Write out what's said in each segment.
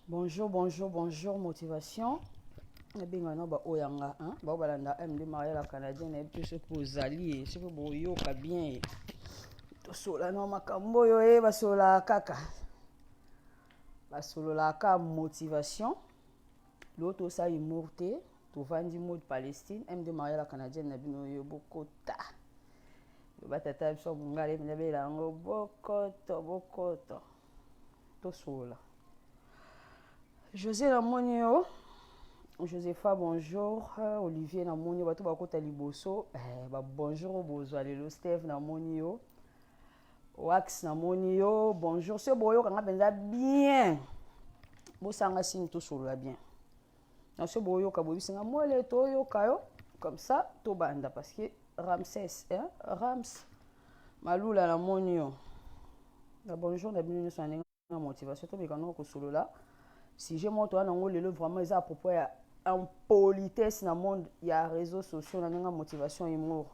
Bonjour, bonjour, bonjour, motivation. Nabenga na baoyo ya nga, hein? Bao balanda MD Maria la Canadienne, nayebi te soki ozali ye, soki boyoka bien ye. Tosola na makambo oyo ye basololaka kaka. Basololaka motivation. Lelo tosala humour te, tovandi mode Palestine, MD Maria la Canadienne na bino oyo bokota. Loba tata biso mongala ye mpenza bela yango bokoto bokoto. Tosolola. José namoni yo. Josepha bonjour. Olivier namoni yo bato bakota liboso. Eh, ba bonjour bozwa lelo Steve namoni yo. Wax namoni yo. Bonjour. Se boyoka nga mpenza bien. Bosanga signe tosolola bien. Na se boyoka boyebisi nga mwele toyoka yo comme ça tobanda parce que Ramsès hein? Rams Malula namoni yo. Na bonjour na bino nyonso na ndenge na motivation tomeka noko kosolola sujet moko toya nango lelo vraiment eza à propos ya impolitesse na monde ya réseaux sociaux na ndenge motivation humour.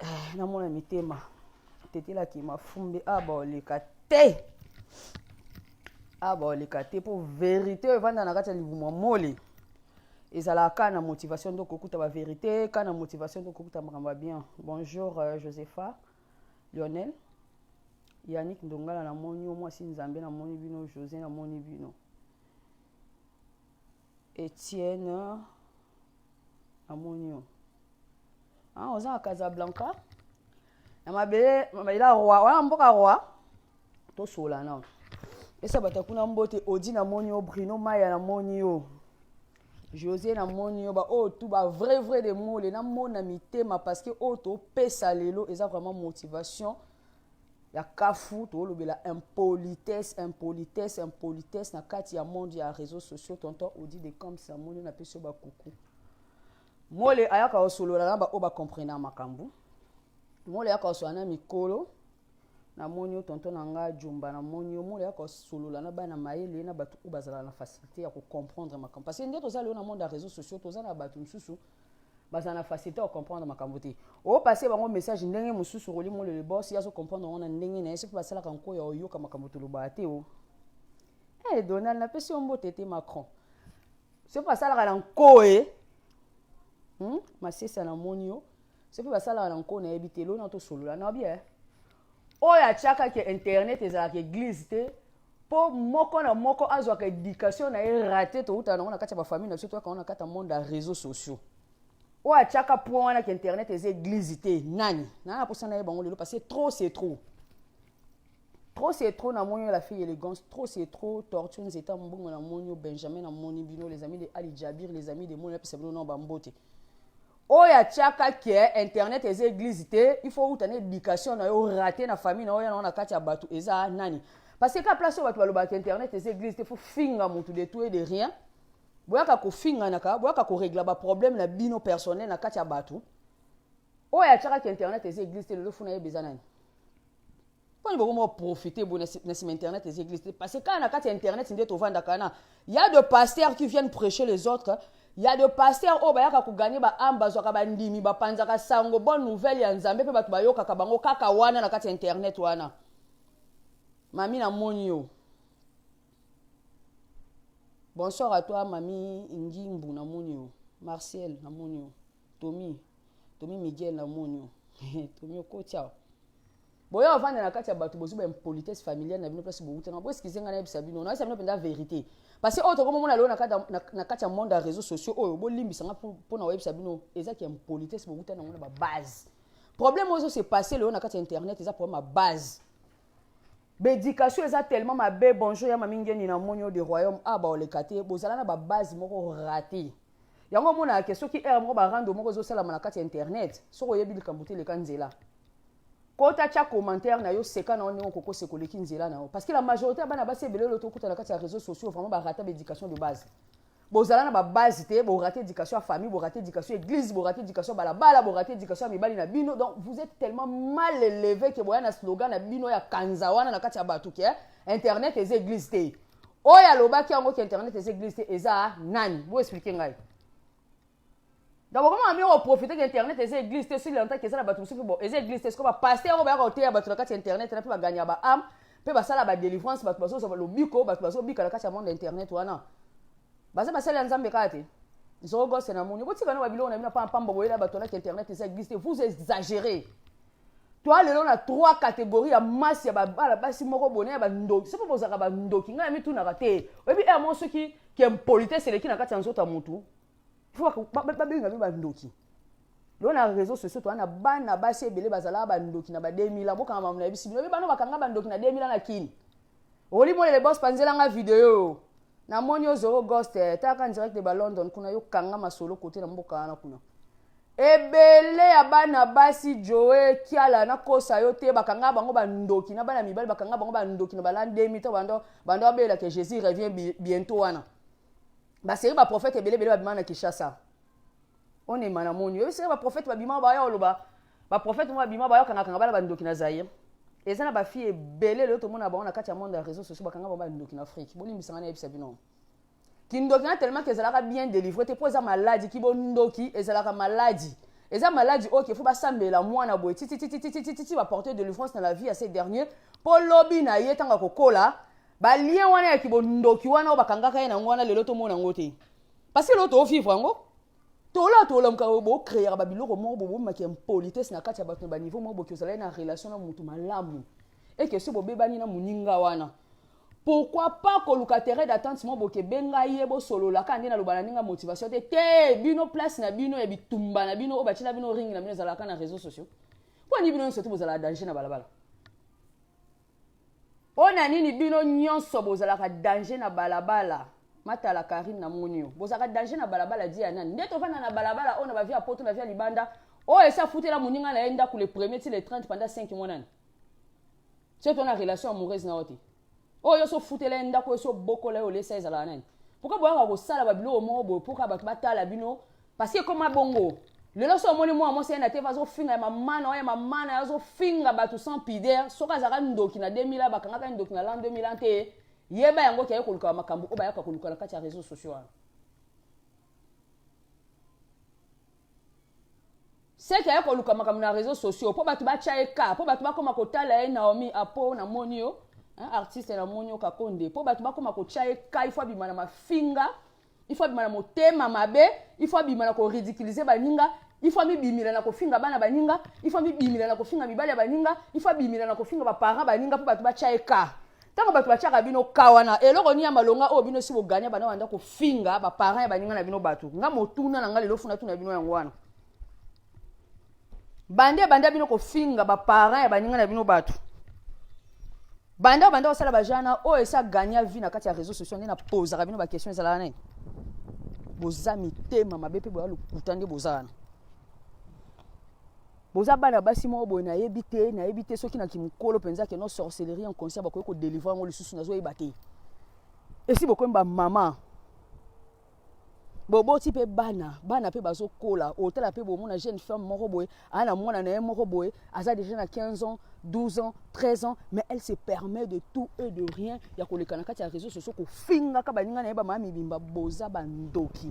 Eh, namona mitema tetelaki mafumbe a baoleka te a baoleka te mpo verité oyo evanda na kati ya libumu ya mole ezalaka kaka na motivation nde okokuta baverité kaka na motivation nde okokuta makambo ya bien. Bonjour Josepha Lionel Yannick Ndongala namoni yo mwasi Nzambe namoni bino José namoni bino Etienne namoni yo ah, oza na Casablanca na mabele mabele ya roi wana mboka roi tosola nano pesa bato kuna mbote Odi namoni yo Bruno Maya namoni yo José namoni yo baoyo tu ba vrai vrai de mole namona mitema parce que oyo topesa lelo eza vraiment motivation ya kafu. Tolobela impolitesse, impolitesse, impolitesse na kati ya monde ya réseaux sociaux. Tonton Odi de Camps namoni napesi yo bakuku. Mole ayaka kosolola na baoyo bacomprena makambo. Mole ayaka kosolola na mikolo. Namoni yo tonton na nga Jumba, namoni yo. Mole ayaka kosolola na bana mayele, na bato oyo bazala na facilité ya kocomprendre makambo, parce que nde toza lelo na monde ya réseaux sociaux, toza na bato mosusu bazala na facilité ya kocomprendre makambo te. Opase bango message ndenge mosusu, Roli Mole le boss ye azocomprendre yango na ndenge na ye. Soki basalaka nkoyo ya oyoka makambo tolobaka te o hey, Donald napesi yo mbote te. Macron soki basalaka na nkoe Masesa namoni yo. Soki basalaka na nko nayebi te. Lona tosolola na bien oyo atiakaki internet ezalaka église te mpo moko na moko azwaka éducation na ye raté. Toutaka nango na kati ya bafamille na biso, toyaka yango na kati ya monde ya réseaux sociaux. Oyo atiaka point wana ke internet eza église te, nani naa na mposa nayeba yango lelo, parce que trop c'est trop, trop c'est trop. Namoni yo la fille élégance, trop c'est trop. Torture nzeta mbongo namoni yo. Benjamin namoni bino, les amis de Ali Jabir, les amis de moni napesa bino na bambote. Oyo atiaka ke internet eza église te, il faut uta na éducation na yo raté na famille na oyo yango na kati ya bato eza nani? Parce que ka place oyo bato balobaka internet eza église te, faut finga motu de tout et de rien. Boyaka kofinganaka, boyaka korégler baproblème na bino personnel na kati ya bato. Oyo atiaka ke internet eza église te lelo, funa yeba eza nani. Mponi bokoma profiter boye na nsima internet eza église te? Parce que kaka na kati ya internet nde tovandaka na y a de pasteurs qui viennent prêcher les autres, y a de pasteurs oyo bayaka kogagner baâmes, bazwaka bandimi, bapanzaka sango bonne nouvelle ya Nzambe mpe bato bayokaka bango kaka wana na kati ya internet wana. Mami namoni yo, bonsoir à toi mami Ngimbu namoni yo. Marcel namoni yo. Tomi, Tomi Miguel namoni yo. Tomi okoti awa boya ovanda na kati ya bato, bozwi baimpolitesse familiale na bino place bowutanga. Boexcuser ngai, nayebisa bino, nayebisa bino mpenza vérité, parce que oyo tokomomona lelo na kati ya monde ya réseaux sociaux oyo, bolimbisanga mpona koyebisa bino, ezaki impolitesse bowuta nango na babase. Problème oyo se passe lelo na kati ya internet eza problème ya base, baéducation eza tellement mabe. Bonjour ya mami Ngeni, namoni yo de royaume a baoleka te. Bozala na babase moko raté, yango omonaka ke soki ere moko barando moko ezosalama na kati ya internet, soki oyebi likambo te, eleka nzela, kota tia commentaire na yo, seka na yo ndenge okokoseka, oleki nzela na yo. Parce que la majorité ya bana basi ebele oyo tokuta na kati ya réseaux sociaux, vraiment barata baéducation de base. Bozala na babase te, borate éducation ya famille, borate éducation église, borate éducation ya balabala, borate éducation ya mibali na bino. Donc vous êtes tellement mal élevé ke boya na slogan na bino ya kanza wana na kati ya bato ke internet eza église te. Oyo alobaki yango ke internet eza église te eza nani? Boexpliquer ngai. Donc okoma mi oprofite ke internet eza église te soki lantaki eza na bato mosusu. Bon, eza église te, siko bapasteur oyo bayaka koteya bato na kati ya internet na mpe baganya baâmes. mpe basala badelivrance, bato bazozwa lobiko, bato bazobika na kati ya monde internet wana. Baza basali ya Nzambe kaka te. Zorogose na moni, botika na babiloko na bino pamba boyela bato naki internet eza église te. Vous exagérez. Toa lelo na trois catégories ya masse ya babala basi moko bone ya bandoki. Soki bozalaka bandoki, ngai mitunaka te. Oyebi ere moko soki ke impolitesse eleki na kati ya nzoto ya motu, faut babenga bino bandoki. Lelo na réseaux sociaux toa na bana basi ebele bazalaka bandoki na ba 2000 ans. Bokanga mamu na yebisi bino. Oyebi bano bakanga bandoki na 2000 ans na Kini. Oli molele boss, panzelanga video. Namoni yo Zoro Ghost, talaka direct de ba London kuna, yo kanga masolo kote na mboka wana kuna. Ebele ya bana basi Joe Kiala, nakosa yo te, bakanga bango bandoki na bana mibali, bakanga bango bandoki na ba l'an 2000 to bando bando abelaka Jésus revient bientôt wana. Baseri baprophète ebele ebele babima na Kinshasa. Onema na moni oyebi seke baprophète babima, baya oloba baprophète mo babima, bayokangakanga bana bandoki na Zaire. Eza na bafille ebele lelo tomona bango na kati ya monde ya réseaux sociaux, bakanga bango bandoki na Afrique. Bolimbisanga, nayebisa bino, kindoki na tellement ke ezalaka bien délivré te, mpo eza maladi. Kibondoki ezalaka maladi, eza maladi oyo ke faut basambela mwana boye tititititititi, baporte délivrance na la vie ya ce dernier, mpo lobi na ye ntango akokola, balien wana ya kibondoki wana oyo bakangaka ye nango wana, lelo tomona yango te, parce que lelo tovivre yango. Tola tolamuka, bocréaka babiloko moko bobomaki impolitesse na kati ya bato na baniveau moko boki. Ozalaki na relation na motu malamu, eke so bobebani na moninga wana, pourquoi pas koluka terrain d'attente moko boke, benga ye, bosolola kaka nde naloba na ndenge motivation te. Te, bino place na bino ya bitumba na bino oyo batiela bino ring na bino ezalaka na réseaux sociaux. Mpo ani bino nyonso te bozalaka danger na balabala? Mpo na nini bino nyonso bozalaka danger na balabala? Matala Karine, namoni yo, bozalaka danger na balabala di ya nani? Nde tovanda na balabala oyo na bavie ya poto, na vie ya libanda oyo, esi afutela moninga na ye ndako le premier ti le 30 pendant 5 mois. Nani soki to na relation amoureuse na yo te, oyo nyonso ofutela ye ndako, oyo so obokola ye, olesa, ezalaka nani? Pourquoi boyaka kosala babiloko moko boye mpoka bato batala bino? Parce que ekoma bongo lelo. So omoni mwana mwasi ye na te, azofinga ya mama na oyo, ya mama na ye, azofinga bato sans pudeur. Soki azalaka ndoki na 2000, bakangaka ndoki na l'an 2000 te, yeba yango ke aye koluka makambo oyo bayaka koluka na kati ya réseaux sociaux wana. Seke aye koluka makambo na réseaux sociaux mpo bato batya ye ka, mpo bato bakóma kotala ye. Naomi Apo, namoni yo, artiste, namoni yo Kakonde. Mpo bato bakóma kotya ye ka, ifo abima na mafinga, ifo abima na motema mabe, ifo abima na koridiculiser baninga, ifo amibimila na kofinga bana baninga, ifo amibimila na kofinga mibali ya baninga, ifo abimila na kofinga baparent baninga, mpo bato batya ye ka. Ntango bato batiaka bino ka wana, eloko nini ya malonga oyo bino esi boganya bana banda kofinga baparent ya baninga na bino? Bato nga motuna na nga lelo, funa tuna bino yango wana. Bande banda bino kofinga baparent ya baninga na bino, bato banda banda kosala bajana oyo esi aganya vie na kati ya réseaux sociaux, nde napozaka bino baquestion ezalaka nini? Boza mitema mabe mpe boya lokuta. Nde boza wana, boza bana basi moko boye, nayebi te, nayebi te soki na kimokolo mpenza ke no sorcellerie inconscient bakoki kodélivrer yango lisusu, nazoyeba te. Esi bokomi bamama, boboti mpe bana, bana mpe bazokola. Otala mpe bomona jeune femme moko boye aya na mwana na ye moko boye, aza déjà na 15 ans, 12 ans, 13 ans, mais elle se permet de tout et de rien ya koleka na kati ya réseaux sociaux kofingaka baninga na ye bamama mibimba. Boza bandoki.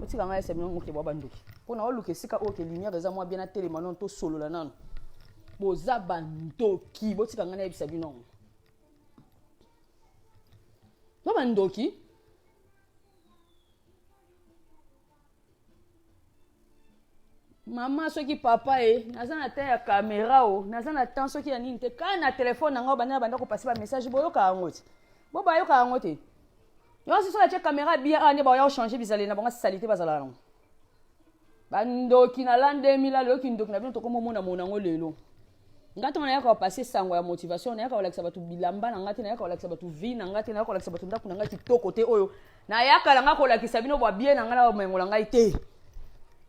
Otika ngai esa bino moke, bwa bandoki, mpona oluka esika oyo ke lumière eza mwa bien, atelema nano, tosolola nano. Boza bandoki. Botika ngai nayebisa bino, bo bandoki. Mama, soki papa e, naza na temps ya caméra o, naza na temps soki ya nini te, kaka na telefone na ngai banda banda kopase bamessage. Boyoka yango te, bo bayoka yango te nyonso. Soki atie caméra bien awa, nde baoya kochange bizaleli na bango, sali te. Bazala nango bandoki na l'an 2000. Aloyoki ndoki na bino, tokomomona mona yango lelo. Nga ntongo nayaka kopase sango ya motivation, nayaka kolakisa bato bilamba na nga te, nayaka kolakisa bato vie na nga te, nayaka kolakisa bato ndako na ngai kitoko te. Oyo nayaka na nga kolakisa bino bwa bien na ngai na bomengo na ngai te.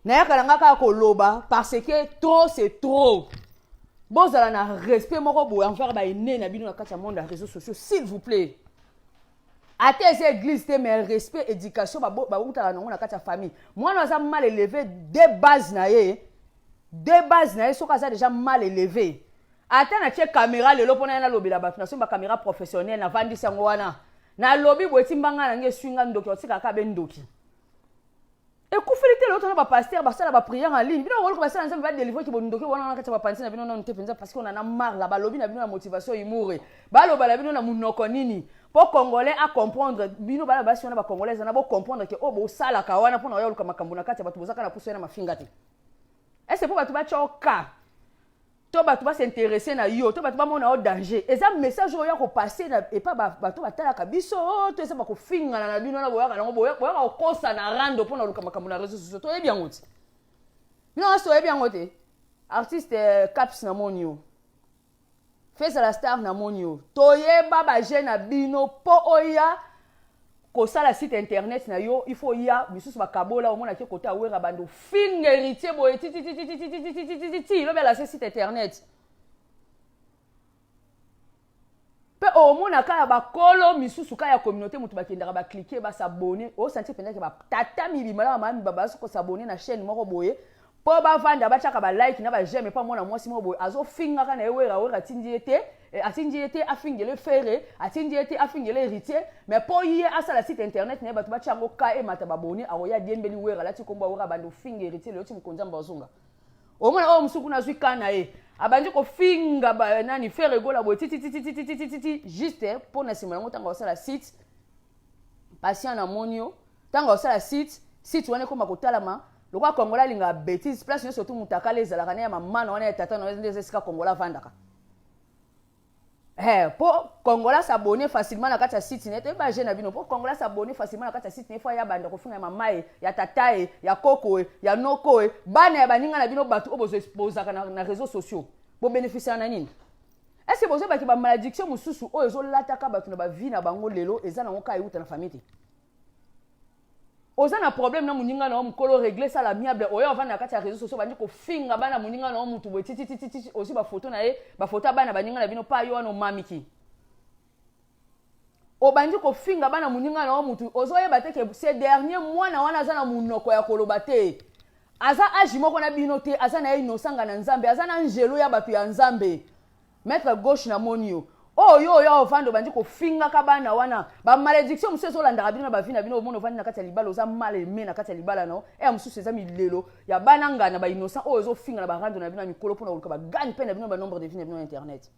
Nayaka na nga kaka koloba parce que trop c'est trop. Bozala na respect moko boye envers baene na bino na kati ya monde ya réseaux sociaux, s'il vous plaît. Ata eza église te, mais respect, éducation bautaka nango na kati ya famille. Mwana aza mal élevé de base na ye, de base na ye. Soki aza déjà mal élevé, ata natie caméra lelo mpona ye nalobela bato, nasombi bacaméra professionnel, navandisi yango wana, nalobi boye ti mbanga na ngai eswi nga ndoki, otikaka be ndoki. Ekufeli te lelo tona ba pasteur basala ba prière en ligne. Bino boluka basala Nzambe ba délivrer ki bondoki wana na kati ya bapanzi na bino nanu te penza parce qu'on en a marre là balobi na bino na motivation imure. Baloba na bino na munoko nini? Po congolais a comprendre bino bana basi wana ba congolais na bo comprendre que oh bosalaka wana pona oya luka makambo na kati ya bato bozaka na puso na mafinga te. Est-ce po bato batya ka to bato ba s'intéresser na yo to bato bamona yo danger eza message oyo ya kopase na epa bato batalaka biso oh, to eza bakofingana na bino na boyaka nango boyaka kokosa na rando mpo na koluka makambo na réseau sociaux toyebi yango te bino nyonso toyebi yango te artiste euh, caps namoni yo feza la star namoni yo toyeba baje na bino mpo oya kosala site internet na yo il faut oya misusu bakabola omona ke kota wera bando finga héritier boye titititititititititi lobi alase site internet mpe omona kaka bakolo misusu kaka ya communauté moto bakendaka baclike basabone osanti mpenza ke batata mibima na bamama mibaba bazo kosabone na chaîne moko boye mpo bavanda batiaka balike na bajeme mpo amona mwasi moko boye azofingaka na ye wera wera atindi ye te eh, atindi ye te afingele fere atindi ye te afingele héritier mais mpo ye asala site internet na ye bato batya yango ka emata babone akoya adiembeli wera alati nkombo ya wera abandi ofinga héritier lelo ti mokonzi amba ozonga omona oyo mosusu kuna azwi ka na ye abandi kofinga ba, nani fere gola boye titititititititi juste mpo na nsima yango ntango asala site patient namoni yo ntango osala site site wana ekoma kotalama lokola kongola alingaka betise place nyonso tu mutakala ezalaka na ya mama na wana ya tata na nde eza esika kongola avandaka Eh, po kongola s'abonner facilement na kati ya site na ye toyeba je na bino po kongola s'abonner facilement na kati ya site na ye fo aya banda kofinga ya mama ye ya tata ye ya koko ye ya noko ye bana ya baninga na bino bato oyo bozo exposaka na, na réseaux sociaux bobénéficiaka na nini est ce que bozoyebaki bamalédiction mosusu oyo ezolataka bato na bavie na bango lelo eza nango kaka euta na famille te oza na problème na moninga na yo mokolo règle ça l'amiable oyo avanda na kati ya réseau sociaux bandi kofinga bana moninga na yo mutu boye tititititi ozwi bafoto na ye bafoto ya bana baninga na bino pa yo wana omamiki obandi kofinga bana moninga na yo mutu ozoyeba te ke ce dernier mwana wana aza na monoko ya koloba te aza age moko na bino te aza na ye innocent nga na nzambe aza na ngelo ya bato ya nzambe Maitre gauche na moni yo. Oyo yo oya ovanda obandi kofingaka bana wana ba malédiction mosusu ezolandaka bino na bavi na bino omona ovandi na kati ya libala oza mal aime na kati ya libala na yo eya mosusu eza milelo ya bana ngana ba innocent oyo ezofinga na barando na bino ya mikolo mpona koluka bagagne mpe na bino ba nombre de vie na bino na internet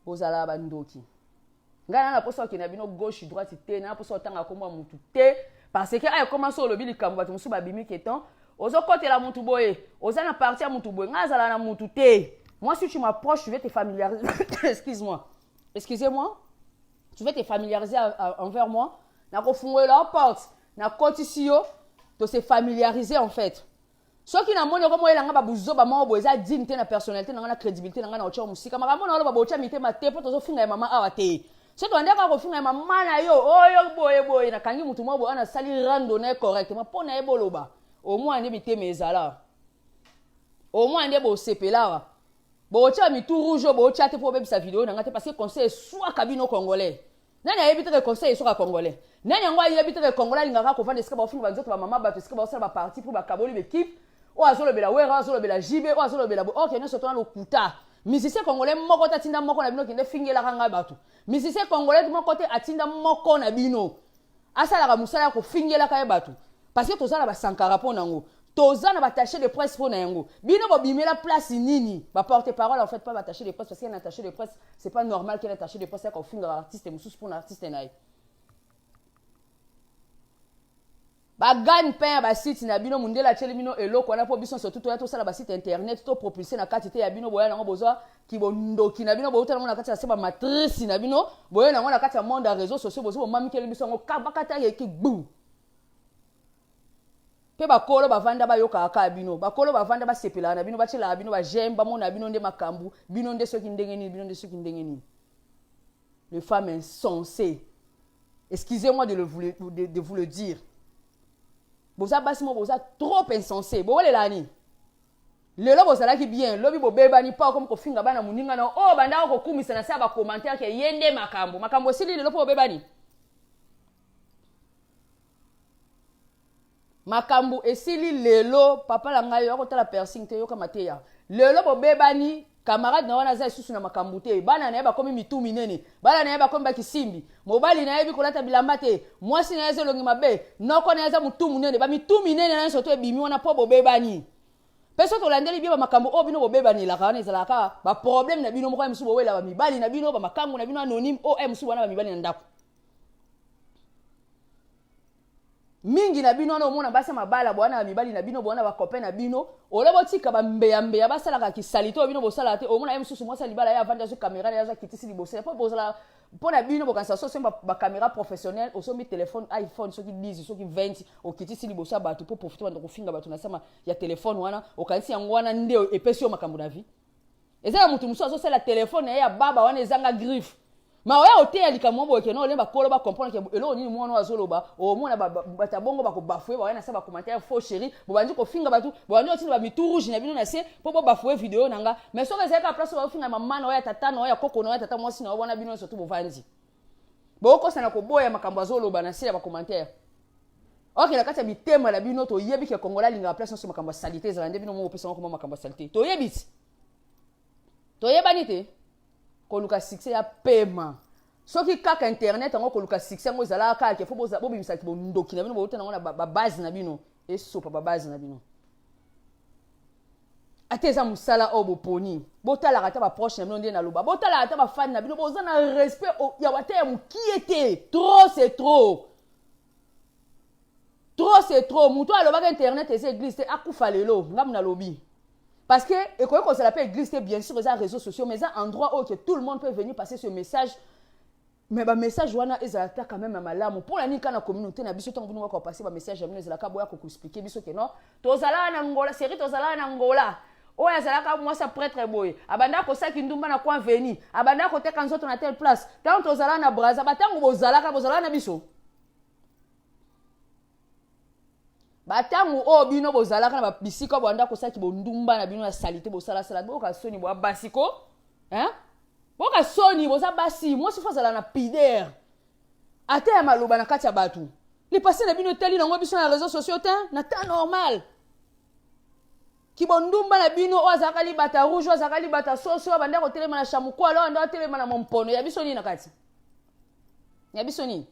bozala bandoki ngai na na posa okende na bino gauche droite te na posa otanga kombo ya mutu te parce que aya koma so olobi likambo bato mosusu babimi keton ozokotela mutu boye oza na parti ya mutu boye ngai azala na mutu te moi si tu m'approches tu veux te familiariser excuse moi excusez moi tu veux te familiariser envers moi nakofungolela yo porte nakotisi yo to se familiariser en fait Soki na moni okomi oyela nga ba buzoba moko boye eza digne te na personnalité na nga na crédibilité na nga na otya mosika makambo na oloba botya mitema te mpo tozofinga ya mama awa te soki tobandi kaka kofinga ya mama na yo oyo boye boye nakangi motu moko boye wana asali rando na ye correctement mpo na ye boloba omwana nde mitema ezala omwana nde bosepela awa botya mitu rouge oyo botya te mpo obebisa video na nga te parce que conseil eswaka bino congolais Nani ayebi te ke conseil esoka congolais? Nani yango ayebi te ke congolais alingaka kovanda esika baofinga banzoto ba mama bato esika baosala ba parti mpo bakaboli ba equipe oyo azolobela Werra oyo azolobela JB oyo azolobela bo ok nyonso tona lokuta. Musicien congolais moko te atinda moko na bino kende fingelaka ngai bato. Musicien congolais moko te atinda moko na bino asalaka mosala ya kofingelaka ye bato parce que toza na basankara mpo na yango toza na baattaché de presse mpo na yango bino bobimela place nini baporte parole en fait pas baattaché de presse parce qu'un attaché de presse c'est pas normal qu'un attaché de presse ayaka kofingaka artiste mosusu mpo na artiste na ye bagagne pain ya basite na bino mundele atieli bino eloko wana mpo biso nyonso tu toya tosala basite internet topropulse na kati te ya bino boya nango bozwa kibondoki na bino bouta nango na kati ya se bamatrice na bino boye nango na kati ya monde ya réseau sociaux bozwi bomamikeli biso yango kabakata yeki gbu mpe bakolo bavanda bayokaka kaka bino bakolo bavanda basepelaka na bino batyelaka bino bajeme bamona bino nde makambo bino nde soki ndenge nini bino nde soki ndenge nini les femmes insensées excusez-moi de, le, de, de vous le dire boza basi moko boza trop insensé bowelela nini lelo bozalaki bien lobi bobebani mpo akomi kofinga bana moninga na oyo oh, bandaka kokumisa na se ya bacommentaire ke ye nde makambo makambo esili lelo mpo bobebani makambo esili lelo papa na ngai akotala piercing te yoka mateya lelo bobebani. Camarade na wana aza lisusu na makambo te. Bana na ye bakomi mitu minene. Bana na ye bakomi bakisimbi. Mobali na ye ayebi kolata bilamba te. Mwasi na ye aza elongi mabe. Noko na ye aza mutu munene. Ba mitu minene na nyonso to ebimi wana po bobebani. Pe soki tolandeli bien ba makambo oyo bino bobebanelaka wana ezalaka kaka ba problème na bino moko ya mosusu bowela ba mibali na bino ba makangu na bino anonyme oyo ya mosusu wana ba mibali na ndako. Mingi na bino wana omona basi ya mabala bowana ba mibali na bino bowana ba copain na bino ole botika ba mbeya mbeya basalaka kisalite oyo bino bosalaka te omona ye mosusu mwasi ya libala ye avandi azwi kamera na ye azwi akitisi liboso ya mpo bozala mpo na bino bokanisa so osombi bakamera professionnel osombi telefone iphone soki 10 soki 20 okitisi liboso ya bato mpo profite banda kofinga bato na sama ya telefone wana okanisi yango wana nde epesi yo makambo na vie. Eza na moto mosusu azosala telefone na ye ya baba wana ezanga griffe ma oya oteya likambo boye ke no olemba kolo ba comprendre ke eloko nini mwana oyo azoloba. Omona bato ya bongo bakobafue bawaya na sa bacommentaire faux chéri, bobandi kofinga bato, bobandi kotinda bamitu rouge na bino na se mpo bobafue video na nga. Mais soki ezali kaka place baofinga mama na oyo ya tata na oyo ya koko na oyo ya tata mwasi na oyo wana, bino nyonso tu bovandi bokosana koboya makambo azoloba na se ya bacommentaire. Ok, na kati ya mitema na bino toyebi ke Congolais alingaka place nyonso makambo ya salite ezala nde bino moko opesa ngo makambo ya salite. Toyebi ti toyebani te koluka succès ya pema. Soki kaka internet yango koluka succès yango ezalaka kaka ke fo bobimisaki bondoki na bino, bouta nango na babase na bino, esopa babase na bino. Ata eza mosala oyo boponi, botalaka ata baproche na bino nde naloba, botalaka ata bafani na bino, boza na respect ya ata ya mokie te. Trop c'est trop, trop c'est trop. Moto alobaka internet eza église te akufa lelo, ngamu nalobi. Parce que ekoki kozala mpe église te, bien sûr eza réseaux sociaux, mais eza endroit oyo que tout le monde peut venir passer ce message. Mais bamessage wana ezala ta quand même ya malamu. Mpo na nini kaka na communauté na biso ntango bino kaka kopase bamessage ya bino ezalaka boya kokoexplike biso ke non, tozalaka na Ngola série, tozalaka na Ngola, oyo azalaka mwasi ya prêtre boye, abandaka kosaki ndumba na coin veni, abandaka koteka nzoto na telle place, ntango tozalaka na Braza, batango bozalaka bozalaka na biso, batango oyo bino bozalaka na bisika bwanda kosalaki bondumba na bino ya salite bosalasala. Boyoka soni, boya basi ko, hein? Boyoka soni, boza basi. Mwasi fo azala na pudeur ata ya maloba na kati ya bato. Lipasi na bino etali nango biso na réseaux sociaux te na temps normal. Kibondumba na bino, oyo azalaka libata rouge, oyo azalaka libata soso, oyo abanda kotelema na shamukwala, oyo anda kotelema na mompono ya biso, nini na kati ya biso nini?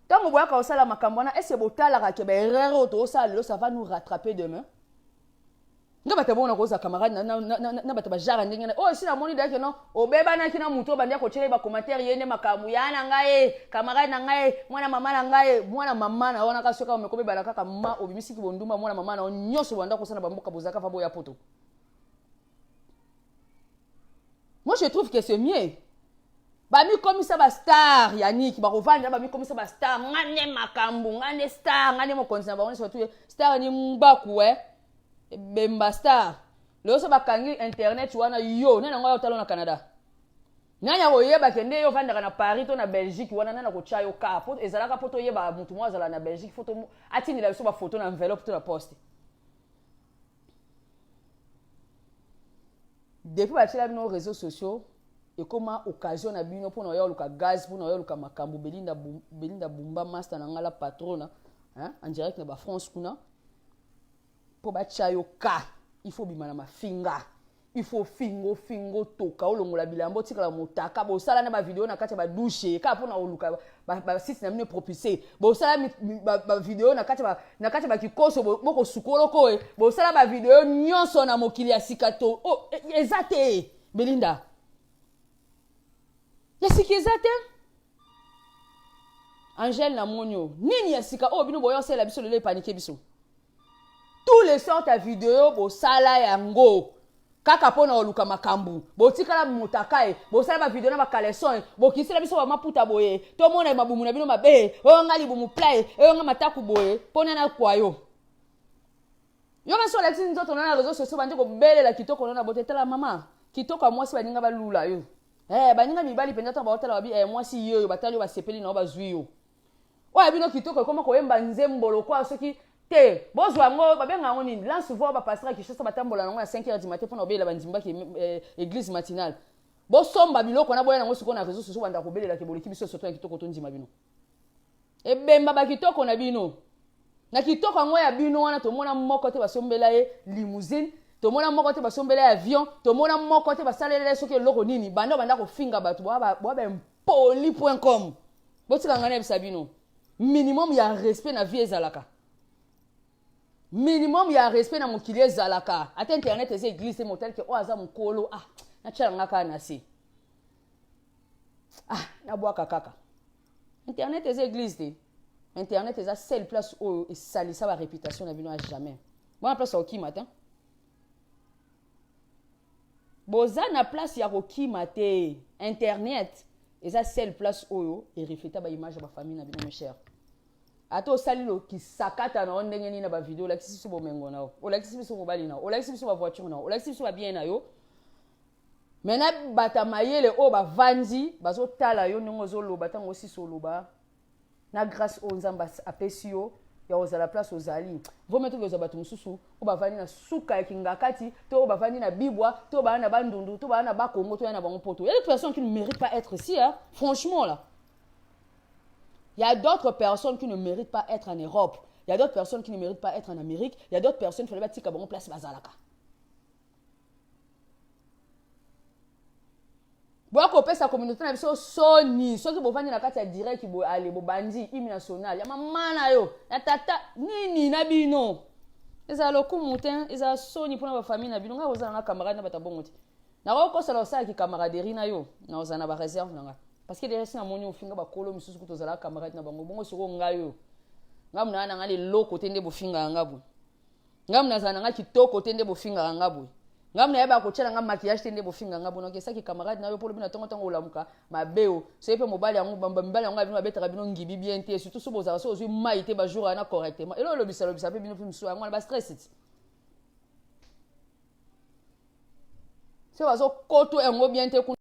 Ntango boyaka kosala makambo wana, ese botalaka ke baerreur oyo tozosala lelo, ça va nous rattraper demain? Nga bato bongo nakozala camarade na bato bajara ndenge na oyo esi namoni dayake no obebanaki na moto oyo bandi akotyela ye bacommentaire, ye nde makambo ya na ngai ye camarade na ngai, mwana mama na ngai, mwana mama na wana. Kasi soki omeko bebana kaka ma obimisiki bondumba, mwana mama na yo nyonso banda kosala bamboka bozalaka fa boya poto. Moi je trouve que c'est mieux bamikomisa bastar ya niki bakovanda, bamikomisa bastar, nga nde makambo, nga nde star, nga nde mokonzi na bango nyonso. Batu star ni ngbaku e ebemba star. Lelo so bakangi internet wana, yo nani yango otala na Canada? Nani akoyeba ke nde yo ovandaka na Paris to na Belgique wana? Nani akotya yo ka po ezalaka mpo toyeba motu moko azala na Belgique, fo atindela biso bafoto na enveloppe to na poste. Depuis batiela bino réseaux sociaux, ekoma occasion na bino mpona oya oluka gaz, mpona oya oluka makambo. Belinda, Belinda Bumba, master na ngai la patrona, hein, en direct na bafrance kuna, mpo batya yo ka il faut bima na mafinga, il faut fingo fingo toka olongola bilamba otikala motaka. Bosala na bavideo na kati ya badouche kaka mpona koluka basite na bino propulse. Bosala bavideo na kati ya bakikoso bokosukoloko e bosala bavideo nyonso na mokili ya sika to oh, eza te. Belinda, ya sika eza te. Angele, namoni oyo nini ya sika oyo bino boya osalela biso lelo epanike biso? Tous les sortes ya video bosala yango kaka mpona koluka makambo. Botikala motaka ye, bosala bavideo na bacaleçon ye, bokisela biso bamaputa boye, tomona mabumu na bino mabe, oyo nga libumu play, oyo nga mataku boye, mpona na kwa yo yo kasi olakisi nzoto na na réseau sociaux, bandi kobelela kitoko no na bote. Tala mama, kitoko ya mwasi, baninga balula yo, baninga mibali mpenza ntango baotala babi mwasi ye oyo, batali yo, basepeli na yo, bazwi yo. Oyo bino kitoko ekoma koyemba nzembo lokwa soki te bozwa yango, babenga yango nini, lance voix. Bapasteur ya Kinshasa batambola nango na 5 heures du matin mpona kobelela bandimbaki église matinale. Bosomba biloko wana, boya nango sikoyo na réseau sociaux, banda kobelelaki boleki biso surtout na kitoko. Tondima bino ebemba bakitoko na bino. Na kitoko yango ya bino wana, tomona moko te basombela ye limousine. Tomona moko te basombela ye avion, tomona moko te basalela ye soki eloko nini. Banda banda kofinga bato, boa ba impoli point com. Botika ngai nayebisa bino, minimum ya respect na vie ezalaka. Minimum ya respect na mokili ezalaka. Ata internet eza église te, motali ke oyo aza mokolo, ah, natyala nga kaka na se. Ah, nabwaka kaka. Internet eza église te. Internet eza seule place oyo esalisa ba réputation na bino à jamais. Bona place ya kokima te. Boza na place ya kokima te. Internet eza seule place oyo erefleta ba image ya ba famille na bino, mes chers. Ata osali lo kisakata na yo ndenge nini na ba video, olakisi biso bomengo na yo, olakisi biso mobali na yo, olakisi biso ba voiture na yo, olakisi biso ba bien na yo. Mais na bata mayele oyo bavandi bazotala yo ndenge ozoloba, ntango osisi oloba na grâce oyo Nzambe apesi yo ya kozala place ozali, vaut mieux tokozwa bato mosusu oyo bavandi na suka ya Kingakati, to oyo bavandi na Bibwa, to baa na Bandundu, to baa na Bakongo, to ya na bango poto. Il y a des personnes qui ne méritent pas être ici, hein? Franchement là. Il y a d'autres personnes qui ne méritent pas être en Europe. Il y a d'autres personnes qui ne méritent pas être en Amérique. Il y a d'autres personnes qui fallait batika bango place bazalaka. Boya kopesa communauté na biso soni. Soki bovandi na kati ya direct boye, ale bobandi hymne national ya mama na yo ya tata nini na bino, ezala lokumu te, ezala soni mpona bafamille na bino. Ngai kozala nga camarade na bato ya bongo te. Nakokosala osalaki camaraderie na yo, na ozala na bareserve na nga, parce que déjà si namoni ofinga bakolo misusu kutu ozalaka camarade na bango bongo, sikoyo ngai oyo ngai munaa na ngai leloko te nde bofingaka nga boye. Ngai nazala na ngai kitoko te nde bofingaka nga boye. Ngai nayebaka kotia na ngai maquillage te nde bofingaka nga boye. Nakesaki camarade na yo mpo lobi na ntongo ntango olamuka mabe o soki mpe mobali yango, mibali yango ya bino babetaka bino ngibi bien te, surtout so bozalaka so ozwi mai te bajour wana correctement, elo olobisa lobisa mpe bino mpe mosusu yango wana bastress ti so bazokoto yango bien te kuna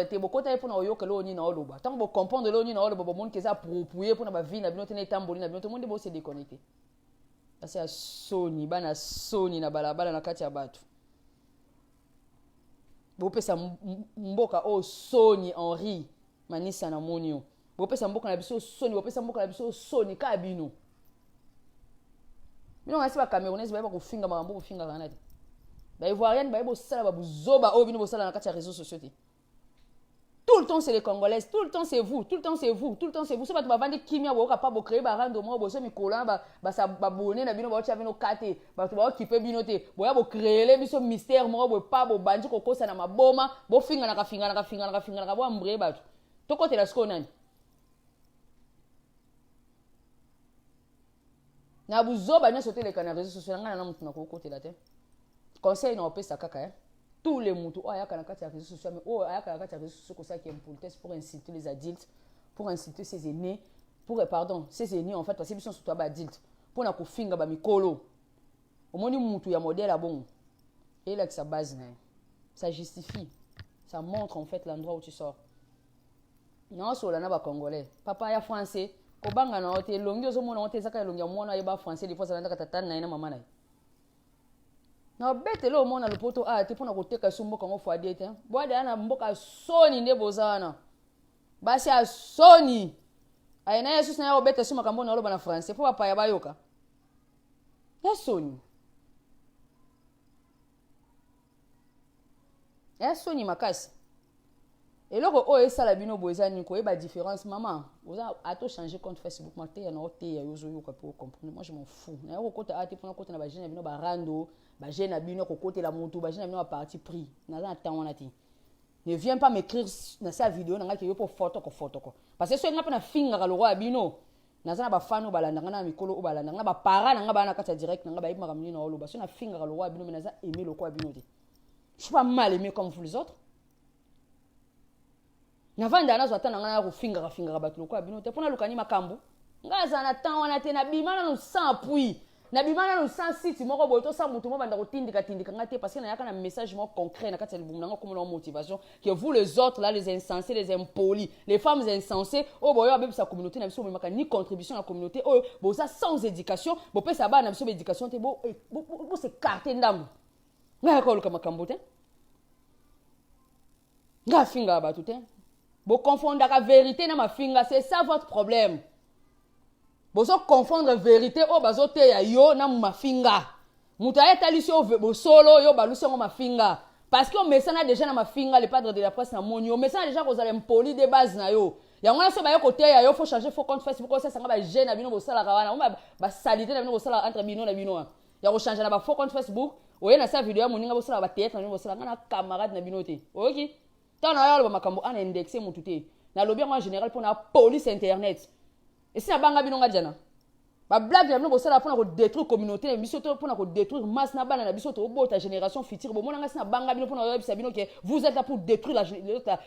te. Bokota ye mpona koyoka eloko nini na oloba. Ntango bocomprendre eloko nini na oloba, bomoni ke eza approprié mpona bavie na bino te, na etamboli na bino te, omoni nde bose déconnecte. Basi ya soni, bana soni na balabala na kati ya bato, bopesa mboka oyo soni. Henri Manisa, namoni yo, bopesa mboka na biso soni, bopesa mboka na biso soni kaka bino. Bino ngasi bacamerounaise bayeba kofinga makambo bofingaka na te, baivoirienne bayeba kosala babuzoba oyo bino bosala na kati ya réseaux sociaux te. Tout le temps c'est les Congolaises, tout le temps c'est vous, tout le temps c'est vous, tout le temps c'est vous. So bato bavandi kimia, boyoka pa bocréer barando moko boso mikolo wana babone na bino baotya bino ka te, bato baokipe bino te, boya bocréele biso mystère moko boye pa bobandi kokosa na maboma, bofinganaka finganaka finganaka finganaka, boambreye bato. Tokotela sikoyo nani na buzoba nyonso teleka na réseau sociaux na ngai na motu nakokotela te. Conseil na opesa kaka, eh? Tous les mutu oyo ayaka na kati ya réseaux sociaux, mais oyo ayaka na kati ya réseaux sociaux kosalaki impolitesse pour insulter les adultes, pour insulter ses aînés, pour, pardon, ses aînés en fait, parce que biso nyonso toya baadulte, mpona kofinga bamikolo, omoni mutu ya modèle abongo elakisa base na ye, ça justifie, ça montre en fait l'endroit où tu sors. Naosola na bacongolais, papa ya français, kobanga na yo te. Elongi ozomona ngo te, ezaka elongi ya mwana ayeba français lifo azalandaka tata na ye na mama na ye. Na betele omona lopoto aya te mpona koteka so mboka ngo fadie te. Bwadaya na mboka soni nde boza wana, basi ya soni. Aye na yesus na ye kobeta so makambo na oloba na français mpo bapaya bayoka ya soni, ya soni makasi. Eloko oyo esala bino boye eza nini? Koyeba différence. Mama oza ato changer compte Facebook, mateya na oteya yo ozoyoka mpe ocomprendre. Moi je m'en fous. Naye kokota a te mpona kota na bagene na bino barando, bagene na bino kokotela motu, bagene na bino baparti pris. Naza na temps wana te. Ne viens pas m'écrire na sa vidéo na ngai ke yo mpo fotoko fotoko, parce que soki ngai mpe nafingaka lokwa ya bino, naza na bafani oyo balanda ngai, na mikolo oyo balanda ngai, bapara na ngai baa na kati ya direct na ngai, bayebi makambo nini na oloba. Soki nafingaka lokwa ya bino, mais naza aimé lokwa ya bino te. Je suis pas mal aimé comme vous les autres. Navanda nazwa ata na ngai naya kofingaka fingaka bato lokola bino te mpo nalukani makambo. Ngai azala na temps wana te. Nabima nanu sans appui, nabima nanu sans site moko boye, tosala motu moko banda kotindika tindika ngai te, parce que nayaka na message moko concret na kati ya libumu na ngai, komona motivation que vous les autres là, les insensés, les impolis, les femmes insensées oyo boyo abebisa communauté na biso, bomemaka ni contribution na communauté oyo, boza sans éducation, bopesa bana na biso baéducation te, bos'écarte ndambo. Ngai yaka koluka makambo te, ngai afingaka bato te. Boconfondaka vérité na mafinga, c'est ça votre problème. Bozoconfondre vérité oyo bazoteya yo na mafinga. Moto aye atalisi yo bosolo, yo balusi yango mafinga. Parce que omesana déjà na mafinga, le padre de la presse na moni, omesana déjà kozala impoli de base na yo. Yango wana so baye koteya yo, faut changer faux compte Facebook, osasanga ba jeune na bino bosalaka wana, ba salite na bino bosalaka entre bino na bino wana. Ya kochanger na ba faux compte Facebook, oye na sa video ya moninga bosalaka ba théâtre na bino bosalaka na camarade na bino te. Oyoki? Ntango na yo aloba makambo ana indexe motu te. Nalobi yango en général mpona police internet. Esi nabanga bino nga jana. Bablague na bino bosala mpona kodétruire communauté na biso to mpona kodétruire masse na bana na biso tobota génération future. Bomona nga si nabanga bino mpona oyebisa bino ke vous êtes là pour détruire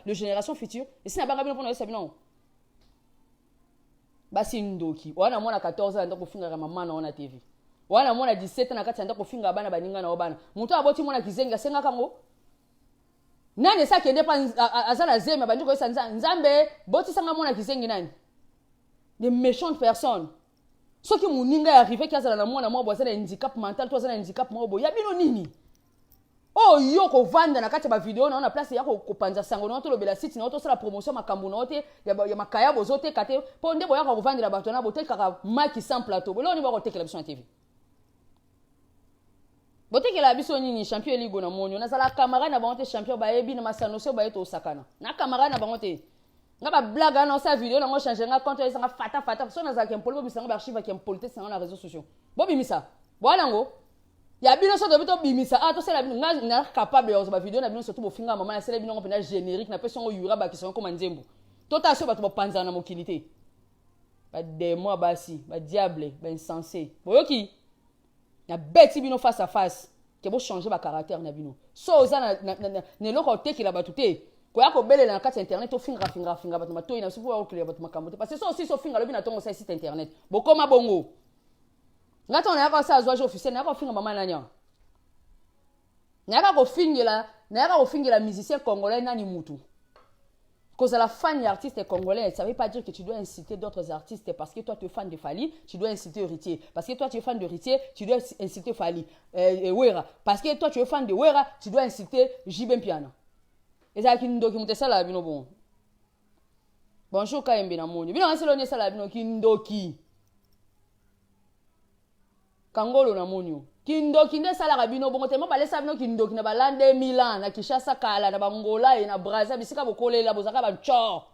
la génération future. Esi nabanga bino mpona oyebisa bino basi ndoki wana mwana 14 ans ndako ofingaka mama na wana TV, wana mwana 17 na kati ya ndako ofingaka bana baninga na yo. Bana moto aboti mwana kizengi asengaka ngo nani? Esi akende mpa aza na zemi, abandi koyesa Nzambe botisanga mwana kizengi. Nani? Des méchantes personnes. Soki moninga ya arrive ki azala na mwana moko boye aza na handicap mental to aza na handicap moko boye, ya bino nini? Oyo yo kovanda na kati ya bavideo na yo na place ya kopanza sango na yo, tolobela site na yo, tosala promotion makambo na yo te ya makaya bozoteka te, mpo nde boyaka kovandela bato wana botekaka maki sans plateau. Boloko nini bakotekela biso na TV? Botekela biso nini? Champion Eligo na moni, nazala camarade na bango te. Champion bayebi na masano so baye tosakana na camarade na bango te. Nga bablague wana, osala video nango, change nga compte, esanga fata fata. So nazalaka impoli, bobimisa ngo baarchive ya impoli te. Sango na réseaux sociaux bobimisa bwana yango ya bino. So toyebi tobimisa ah, tosala bino. Nga na capable ya kozwa bavideo na bino, surtout bofinga mama, nasala bino ngo mpenza générique, napesi yango yura, bakisa yango koma nzembo. Totala so bato bapanzana na mokili te. Bademo ya basi, badiable, bainsensé, boyoki? Nabeti bino face à face ke bochange bacaractère na bino. So oza na eloko otekela bato te, koya kobelela na kati ya internet, ofingaka fingaka finga bato matoi na biso mpo okelela bato makambo te. Parce que so osisi ofinga lobi na ntongo, osala site internet, bokoma bongo. Nga ntango nayaka osala zwage officiel, nayaka kofinga mama nani awa? Nayaka kofingela musicien congolais nani? Mutu kozala fan ya artiste congolais, ça veut pas dire que tu dois inciter d'autres artistes. Parce que toi tu es fan de Fally, tu dois inciter Héritier. Parce que toi tu es fan de Héritier, tu dois inciter Fally, Wera. Parce que toi tu es fan de Wera, tu dois inciter JB Mpiana. Ezalaki ndoki moto esalaka bino bon. Bonjour Kayembe na moni bino ngaselo oni esalaka bino kindoki. Kangolo na moni o kindoki nde esalaka bino bongo te. Mo balesa bino kindoki na ba 2000 ans na Kinshasa kala, na Bangola ye na Braza, bisika bokolela bozalaka bancor.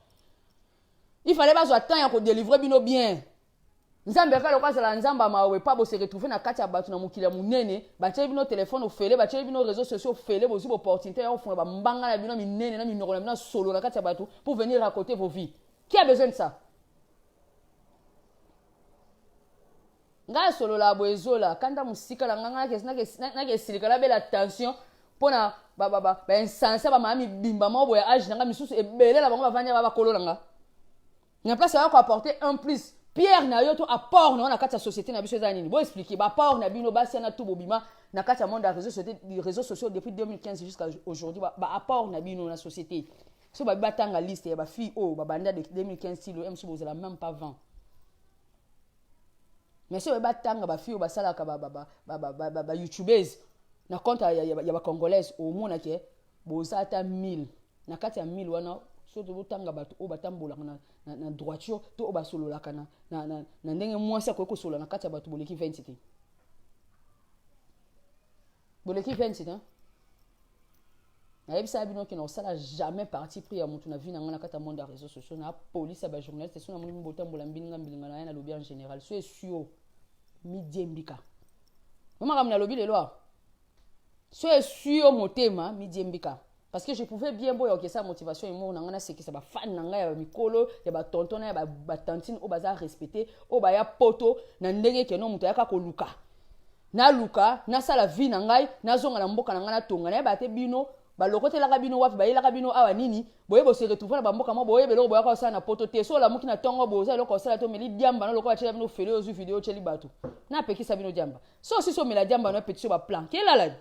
Il fallait bazwa temps ya kodélivrer bino bien. Nzambe kaka loko azala Nzambe ya mawe pa bose retrouve na kati ya bato na mokili ya monene. Batieli bino telefone ofele, batieli bino réseaux sociaux ofele, bozwi boopportunité ya kofunga bambanga na bino minene na minoko na bino solo na kati ya bato pour venir raconter vos vies. Qui a besoin de ça? Ngai asolola boye, ezola kanda mosika na ngai, nake esilika, nabela tension mpona bainsense, bamama mibimba moko boye, age na ngai misusu ebele na bango bavandi ba bakolo na nga na place ya koapporter un plus. Pierre na yo to apport na yo na kati ya société na biso eza nini? Boexpliquer baapport na bino. Basi wana tu bobima na kati ya monde ya réseaux sociaux depuis 2015 jusqu'à aujourd'hui, baapport na bino na société, so babi batanga liste ya bafille oyo babanda de 2015 tilo mosusu, bozala même pas 20. Mais so babi batanga bafille oyo basalaka bayoutubers na compte ya bacongolaise, omona ke boza ata 1000 na kati ya 1000 wana. So tozotanga bato oyo batambolaka na droiture to oyo basololaka na ndenge mwasi akoki kosolola na kati ya bato, boleki 20 te, boleki 20 te. Nayebisaka bino ke na kosala jamais parti pris ya motu na vie na ngai na kati ya monde ya réseaux sociaux. Na police ya bajournaliste, so namoni botambola mbilinga mbilinga na ye, nalobi en général. So esui midiembika mo makambo nalobi lelo awa, so esui yo motema, midiembika. Parce que je pouvais bien boya okesa motivation humour na ngai, nasekisa bafan na ngai ya bamikolo, ya batonton na ya batantine oyo baza respecté, oyo baya poto na ndenge keno moto ayaka koluka. Naluka nasala vie na ngai, nazonga na mboka na ngai, natonga. Nayeba te bino balokotelaka bino wapi, bayelaka bino awa nini. Boye bose retrouve na bamboka mo, boyeba eloko boyaka kosala na poto te. So olamuki na ntongo, boza eloko kosala te, omeli diamba na loko batiela bino fele, ozwi video otyeli bato. Napekisa bino diamba. So osisi omela diamba na opetisi yo baplan kelala.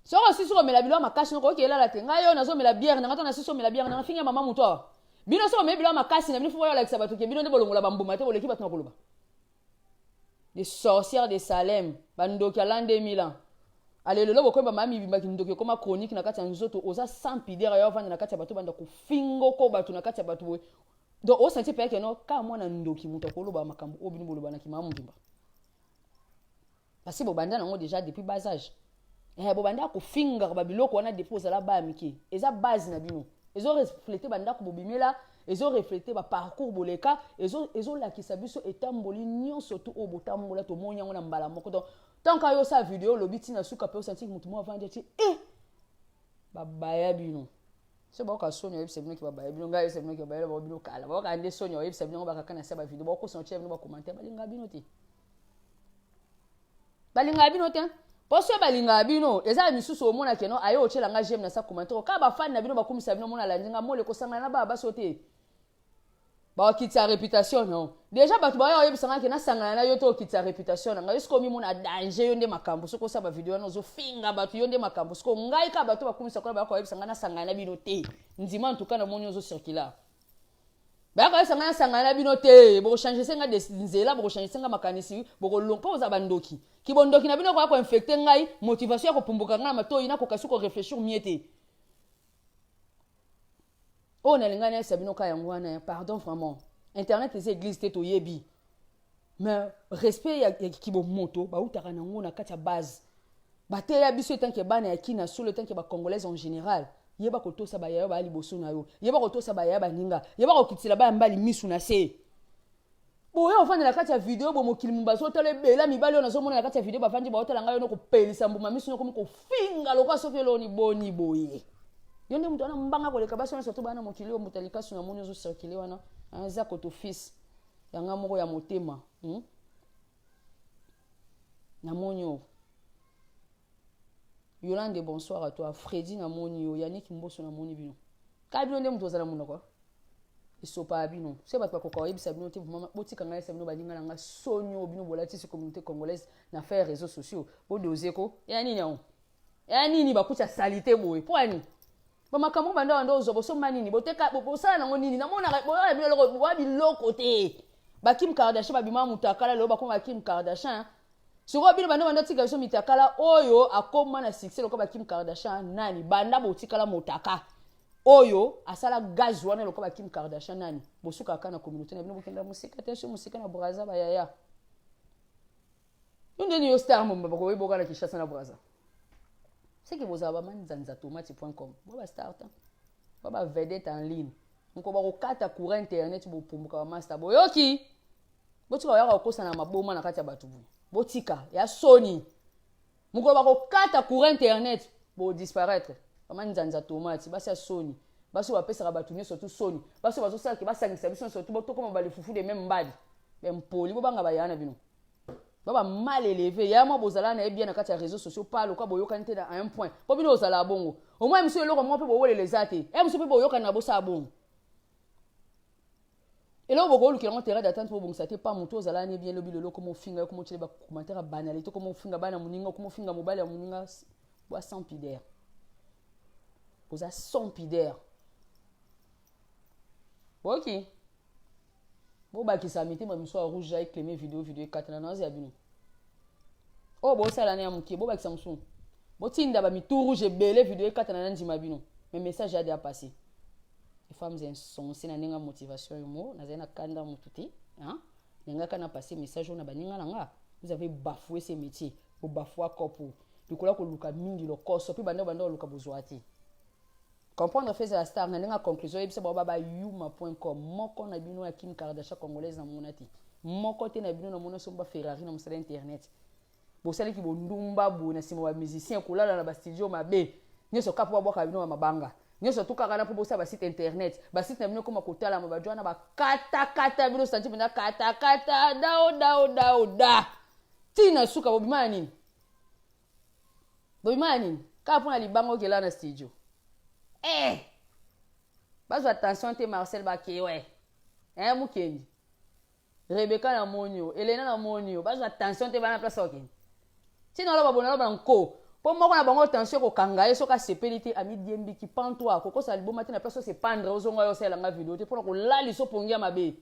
Soki osisi komela biloko makasi, noko oki elala te. Ngai oyo nazomela bière na ngai to nasisi omela bière na nga, finga mama moto awa. Bino soki omeli biloko makasi na bino, fo olakisa bato ke bino nde bolongola bambuma te, boleki bato na koloba. Des sorcières de Salem, bandoki ya l'an 2000 ans. Ale lelo bokoyeba mama mibimbaki ndoki ekoma chronique na kati ya nzoto. Oza sans pudeur ya ovanda na kati ya bato, banda kofingoko bato na kati ya bato boye. Donc osanti mpe ke no ka mwana ndoki moto akoloba makambo oyo bino bolobanaki mama mobimba. Parce que bobanda nango déjà depuis bas âge. Eh, bobanda kofingaka babiloko wana depuis ozala baya mike. Eza base na bino. Ezo refléter bandako bobimela, ezo refléter ba parcours boleka, ezolakisa biso etamboli nyonso tu oyo botambola, tomoni yango na mbala moko. Donc tant que yo osala video, olobi ntina suka mpe osanti motu moko avandi ati e babaya bino. So baoka soni oyebisa bino ke babaya bino. Ngai oyebisa bino ke babaya bango bino kala. Baoka nde soni oyebisa bino bakaka na se bavideo, bakokosa otia bino bacommentaire. Balingaka bino te, balingaka bino te. Mpo so balingaka bino, eza ya misusu. Omona keno aye otyela nga j'aime na sa commentaire. Kaka bafani na bino bakumisa bino. Omona alandi nga mole kosangana na baya baso te, bakokitisa réputation no. Déjà bato baya oyebisa nga ke nasangana na yo te, okitisa réputation na ngai. Yo sikoyo omimona danger, yo nde makambo. Soki osala bavideo wana ozofinga bato, yo nde makambo. Sikoyo ngai kaka bato bakumisa kuna baya koyebisa ngai nasangana na bino te. Ndima ntuka namoni ozocirculer, baya koyebisa ngai nasangana na bino te. Bokochange se nga nzela, bokochange se nga makanisi, bokolonga mpo boza bandoki. Kibondoki na bino koya koinfecter ngai, motivation ya kopumbuka ngai na matoi, nakoka su koréfléchir mieux te. Oyo nalingai nayebisa bino ka yango wana. Pardon, vraiment, internet eza église te, toyebi. Mais respect ya kibomoto bautaka nango na kati ya base. Bateya biso etanke bana ya kina solo, etanke bacongolaise en général: yeba kotosa bayaya baya liboso na yo, yeba kotosa bayaya baninga, yeba kokitisela baya mbali misu na se. Boya ofanda na kati ya video bo mokili mo bazotala ebela. Mibali oyo nazomona na kati ya video bavandi baotala ngai, yo no kopelisa mbuma misu, nokomi kofinga lokola soki eloni boni boye. Yo nde moto wana mbanga koleka basi wana, surtout bana mokili oyo. Moto alikasu namoni ozocirculer wana eza koto fils yanga moko ya motema, Namoni oyo Yolande, bonsoir à toi. Fredi, namoni yo. Yannick Mboso, namoni bino. Kaka bino nde moto ozala monoko esopa ya bino. So bato bakoka koyebisa bino te, botika ngai yebisa bino. Baninga na nga, soni oyo bino bolatisi communauté congolaise na faire réseaux sociaux, bodoze ko ya nini yango? Ya nini bakuti saleté boye? Mpo ya nini bamakambo banda banda ozwa bosomba nini, boteka, bosala nango nini? Namonaka boya bino eloko, boya biloko te. Bakim Kardashian babima mutakala, lelo bakoma bakim Kardashian. Sikoyo bino banda tika biso mitakala. Oyo akóma na succès lokola bakim Kardashian nani? Banda botikala motaka, oyo asala gaz wana lokola bakim Kardashian nani? Bosukaka na communauté na bino, bokenda mosika te, so mosika na Braza. Bayaya, yo ndeni yo star momba, bakoyeboka na Kinshasa na Braza. Seke bozala bamanzanza tomati.com, bo bastar ta, bo bavedette en ligne. Moko bakokata courant internet, bopumbuka bamaster. Boyoki, botika oyaka kokosana maboma na kati ya bato boye. Botika ya soni. Mokolo bakokata courant internet, bodisparaître. Bamanzanza tomati, basi ya soni, basi oyo bapesaka bato nyonso tu soni, basi oyo bazosalaki basangisa biso nyonso tu tokoma balefufu de même mbadi bempoli. Bobanga bayaya na bino, ba mal élevé. Ya mwa bozala na ye bien na kati ya réseaux sociaux pa lokola boyokani te na un point, mpo bino ozala bongo. Omoi mosu eloko moko mpe bowelela eza te. E mosu mpe boyokani na bosala bongo, eloko bokolukela yango terrain d'attente, bobongisa te. Pa motu ozala ne bien lobi, lelo okoma ofinga yo, koma otyele bacommentaire ya banalité, okoma ofinga bana moninga, okoma ofinga mobali ya moninga. Boa sans pudeur, boza sans pudeur. Boyoki, bobakisa mitema miso ya rouge aecleme video video ekatana na ya bino oyo bosala na ya moke. Bobakisa mosusu, botinda bamitu rouge ebele, video ekatana na ndima bino. Mais message ya déjà passé. Les femmes insensées, na ndenge ya motivation yo mo nazali na kanda motu te, nangaka na passé message oyo na baninga na nga. Vous avez bafoué ces métiers, bobafouer kopo likolo ya koluka mingi lokoso mpe banda banda koluka bozwa te. Comprendre feza la star na ndenge ya conclusion, oyebisa bango babayuma.com. Moko na bino ya Kim Kardashian congolaise namona te, moko te na bino namona somba Ferrari na mosala internet. Bosaliki bondumba boye na nsima bamusicien, kolala na bastudio mabe nyonso kaka mpo babwaka bino bamabanga nyonso tu kaka na mpo bosala basite internet. Basite na bino ekoma kotalama, bajo wana bakatakata bino santi mpenza katakata dao dao dao da ntina suka. Bobima ya nini? Bobima ya nini? Kaka mpona libanga okela na studio. Eh! Bazwa attention te. Marcel Bakewe, eh, Mukendi Rebeka namoni yo, Elena namoni yo. Bazwa attention te, bana place okende ntina oloba bona aloba nko mpo moko na bango tension ekokanga ye. Soki asepeli te, amidiembiki pantoi kokosala liboma te na place ose pendre. Ozonga yo osalelanga video te mpona kolalisa opongi ya mabe.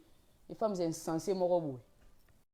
Les femmes insensées moko boye.